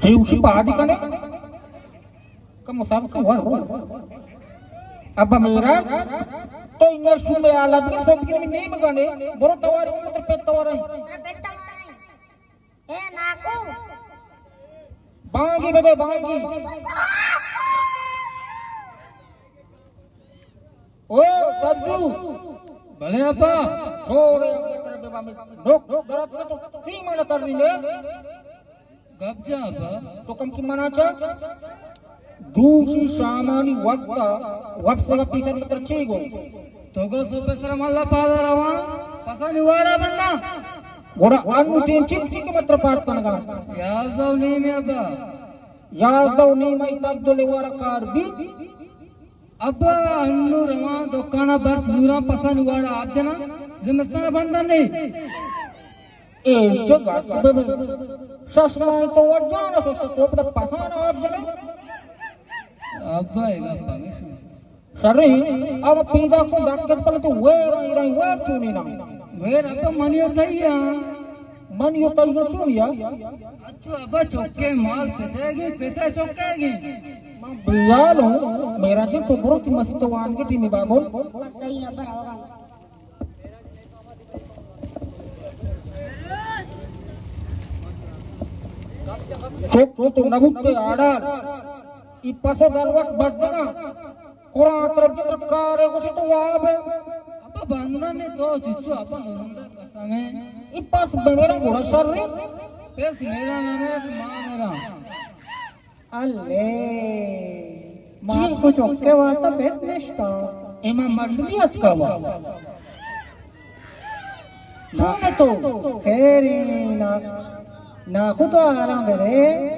اے اوشی پادی کنے؟ کم مسابقہ ور رو۔ ابا میرا، تو انگا شو میں آلا بگر سو بگر میں نہیں مگانے۔ برو تواری کو مطلب پہ توار ہے۔ اے ناکو۔ بانگی بدے، بانگی۔ او سبزو۔ بلے ابا۔ چھوڑے ابا ترا بے بامے۔ نوک، نوک درات کا تو تی مانا تر نہیں لے۔ گپ جا ابا۔ تو کم کی منا چا؟ دوشی شامانی وقت، وقت کا پیسر متر چی گو؟ تو گو سو پیسر مالا پادا رواں، پسا نواڑا بننا۔ گوڑا انو ٹیم چیز کی قیمت تر پات کنگا؟ یازدہ و نیم ابا۔ یازدہ و نیم ای تب دو لیوارا کار بی۔ ابا انو رواں دکانا برف زوراں پسا نواڑا آپ جنا، زمستان بندن نہیں۔ اے جو گپ بہ بہ۔ شش ماہ تو وجانا شش تو پدا پسان آپ جنے۔ ابا اے گپ ہمیش۔ شریں، اب پیدا کو ڈاکٹر پر تو ویر آئی رہی، ویر چونی نا۔ ویر ابا منی و تئی ہاں۔ منی و تئی چونی یا؟ اچھو ابا چوکے مال پتے گی، پتے چوکے گی۔ من بیال ہوں، میرا جن تو برو تی مسیت وان کے ٹیمی بابو۔ صحیح ابا رہا۔ چک تو نبوت آڑال، ای پسو دلوت بزگا، قرآن طرف جتر کارے گوشی تو واب۔ ابا بندن تو چچو ابا نورنگا قسم ہے۔ ای پس بمیرا گوڑا شر ری۔ پس میرا نام ہے، ماں میرا۔ الے، مات کو چکے واسطہ بیت نشتا۔ ایما مردمی اتکا وا۔ چون تو؟ خیری نا، نا کو تو آرام بدے۔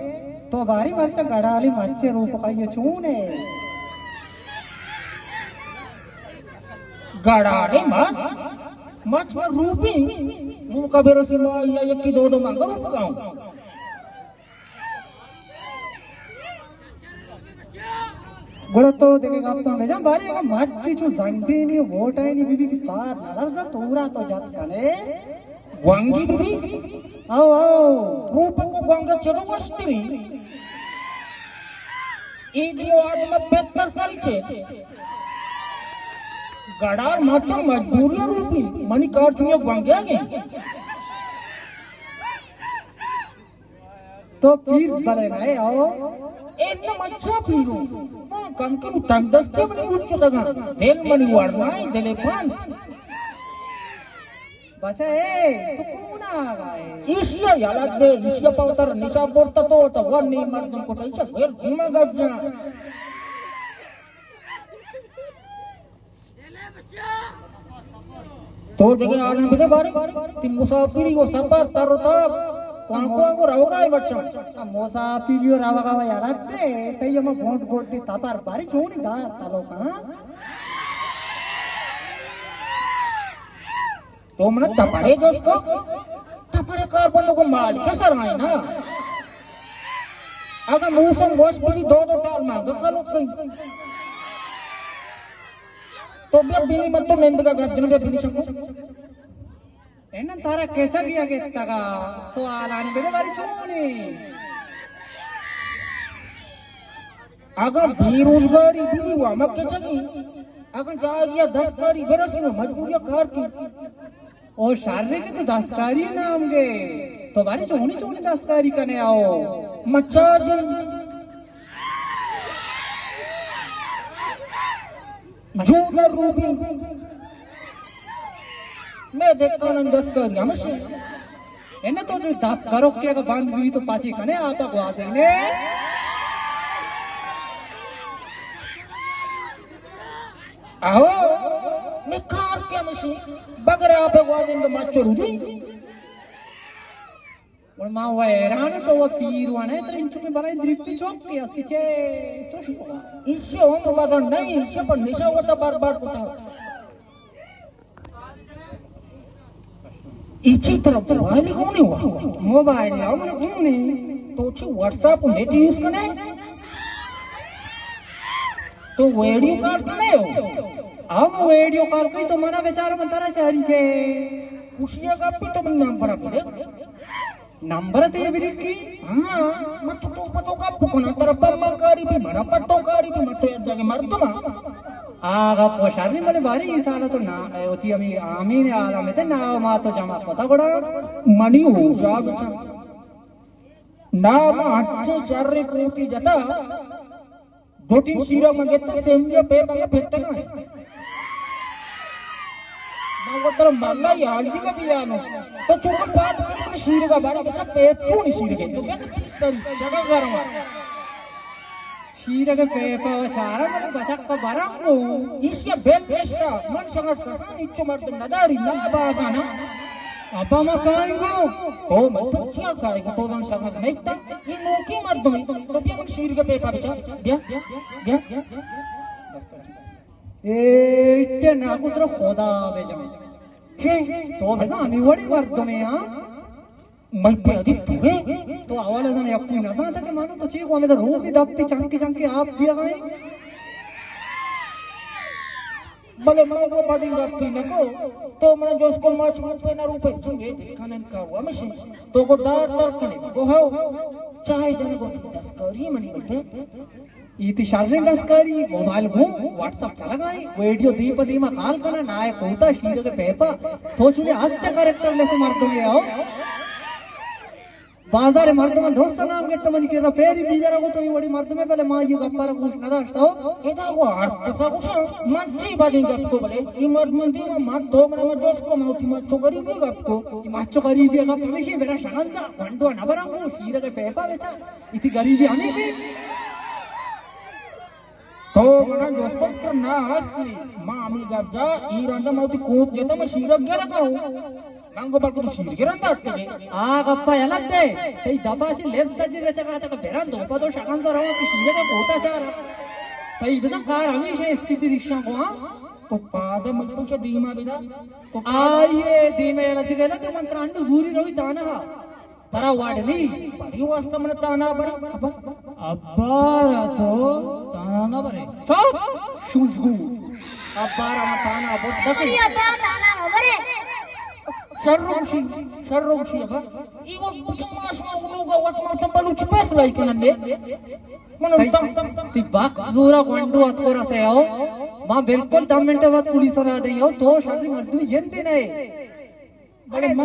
تو باری مرچا گڑالی مرچے روپ کئیے چون ہے؟ گڑالی مچ؟ مچ من روپی؟ روپ کا برسی ما یا یکی دو دو مانگا روپ کاؤں۔ گڑا تو دگہ گپاں بجن، بارے اگاں مرچی چو زنڈینی ووٹائینی بی بی کہ پار نہ لرزا تورا تو جت کنے۔ گوانگی بی بی؟ او، او۔ روپک و گوانگا چدو وشتری؟ ایدی و آدم بہتر سری چے۔ گڑار مرچا مجبوری روپی، منی کار چونیا گوانگیا گے۔ تو پیر بلے نہ ئے، او؟ اے نہ مچا پیرو۔ ما کم کم تنگ دستے منی بوت چکگاں۔ دل منی ورنا ئے، دل پان۔ بچا اے، تو کون آگا ئے؟ ایشیا یلہ دے، ایشیا پوتر نشا برتا تو، تو ورنی مردم کو ٹیچر بیر گھوما گجا۔ تو دگہ آرام بدے بارے، تی مسافری و سفر تر و تاب، وانگو وانگو روگا ئے بچا۔ مسافری و روگا و یارت دے، تئی ہم گھونٹ گھونٹ دی تپر باری چونی دار تلو کہاں؟ تو من تپرے جوست کو؟ تپرے کار بندو کو مال کے سر آئے نا۔ اگاں موسم وش بی دو دو ٹال مانگا کلو کئی۔ تو بیا بینی من تو نندگا گرجن بیا بینی شکو۔ انن تارا کچگی اگتگا تو آلانی بدے باری چونی۔ اگاں بے روزگاری بی بی و ہمک کچگی۔ اگاں جاگیا دستکاری برسی و مجبوریا کار کی۔ او شر کہ تو دستکاری نام گے۔ تو باری چونی چونی دستکاری کنے آؤ۔ مچا جی۔ جو در روبی۔ میں دکان دستکاری ہمشی۔ انہ تو جو دپ کرو کہ اگر بند بھی تو پاچی کنے آپا گوازینے۔ آہو، میں کار کیا مشی، بگر آپا گوازین تو مچو رو دی۔ اور ماں وہ حیران تو وہ پیر وانے، تر انچو میں بلائیں دریپی چوک کے استی چے، چوش کو۔ اسے عمر بازار نہیں، اسے پر نشا ہوتا برباد ہوتا۔ ایچی طرف موبائل کون ہوا؟ موبائل ہوا، من کون نہیں۔ تو چی واٹس ایپ نیٹ یوز کنے؟ تو ویڈیو کال کنے ہو؟ ہم ویڈیو کال کوئی تو منا بیچارہ من ترا چاری چے۔ خوشی کا بھی تو نام پر پڑے۔ نمبر تے بلکی؟ ہاں، من تو تو پتو گپ کنا، ترا پما کاری بھی، منا پتو کاری بھی، من تو یک جگہ مردم ہاں۔ آ گپ و شر نی، بلے باری ای سال تو نا، اے وتی ہمیں آمین عالم تے نا ما تو جمع کتا گڑا۔ منی ہوشا بچا۔ نا ما اچھے شر کوتی جتا۔ دو تین شیرگ من گپت، سیمی ء پیپ انگا پھٹگا انت۔ من گو ترا ملا یالجی کا بیانو۔ تو چوکا پاد کر من شیرگا بارے بچا پیپ چونی شیرگے۔ تو گپت پیستری، چگا گرم۔ شیرگ پیپا و چارا من بچک کا برم گو۔ ایشی بل نشتا، من شنگت کسان اچو مردم نداری، نہ باگانا۔ ابا ما کائیں گو۔ تو مت چیا کائیں گو، تو دن شنگت نہیں تا۔ اے نوکیں مردمے، تو بیا من شیرگ پیپا بچا، بیا، بیا۔ اے ٹے ناکو ترا خدا بجان۔ چے؟ تو بزان ہمیں وڑی مردمے ہاں؟ میں پہ ادی تو ہے؟ تو اول زن یکوی نزانتا کہ مانو تو چی کو ہمیں روپی دپتی چنکی چنکی آپ دیا گئے۔ بلے من گو بدیں گپے نہ کو، تو منا جوست کو مچ روپے نہ روپے، چون اے دکان انت کا ہوا مشین، تو گو دار تر کنے، گو ہو، چاہے جنے گو دستکاری منی بٹے۔ ایتی شریں دستکاری، موبائل گو، واٹس اپ چلگائیں، ویڈیو دی پہ دیما کال کنا، نائے کوتا شیرگ پیپا، تو چونے ہست کریکٹر لیس مردمے ہو۔ بازار مردم درست نام گپت منی کرا پیری دیجر گو تو اے وڑی مردمے بلے ما یہ گپا را گوش نداشت ہو۔ ادا گو ہر کسا گوشا من چی بدیں گپ کو بلے اے مرد من دیما من تو من ما جوست کو ما ہوتی ما چو غریبی گپ کو۔ اے ما چو غریبی گپ ہمیشہ برا شنزا گنڈو نبرم گو شیرگ پیپا بچا ایتی غریبی ہمیشہ۔ تو منا جوست کت کہ نا ہست نی۔ ما ہمے گپ جا، اے رندا ما وتی کوت جتا، ما شیرگ گرگا ہوں۔ من گو بلکہ تو شیرگ رندا اتکگے۔ آ گپا یلہ دے، تئی دپا چہ لبز تجر رچگا تک برن دو پا تو شکنزا روا تو شیرگ کوتا چارا۔ تئی بزن کار ہمیشہ اسپیتی ریشاں کو ہاں۔ تو پادا مت پوچھا دیما بدا۔ تو آئیے دیما یلہ دے گئے نا تو من ترا انڈو زوری روی دانا ہا۔ ترا واڈ نی۔ بری واسطہ من تانا بر۔ ابا۔ ابا را تو تانا نہ برے۔ چپ۔ شوزگو۔ ابا را من تانا بر دکے۔ منی ابا تانا نہ برے۔ شر روشی، شر روشی ابا۔ ایگو بچما شما لوگا وت ما تم بلوچ پیس لائی کنن دے۔ من تئی، تم، تم، تم۔ تئی وقت زورا گونڈو اتکو رسے ہو۔ ما بالکل دہ منٹ وقت پولیس را دئی ہو۔ تو شر مردمی جندے نئے۔ بڑے مو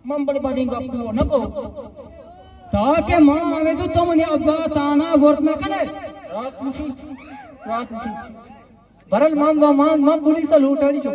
من بلے بدیں گپ نہ کو۔ تاکہ ما ہمیں تو تو منی ابا تانا ورت نہ کنے۔ رات مشی، رات مشی۔ برل مان با مان، مان پولیس لوٹانی جو۔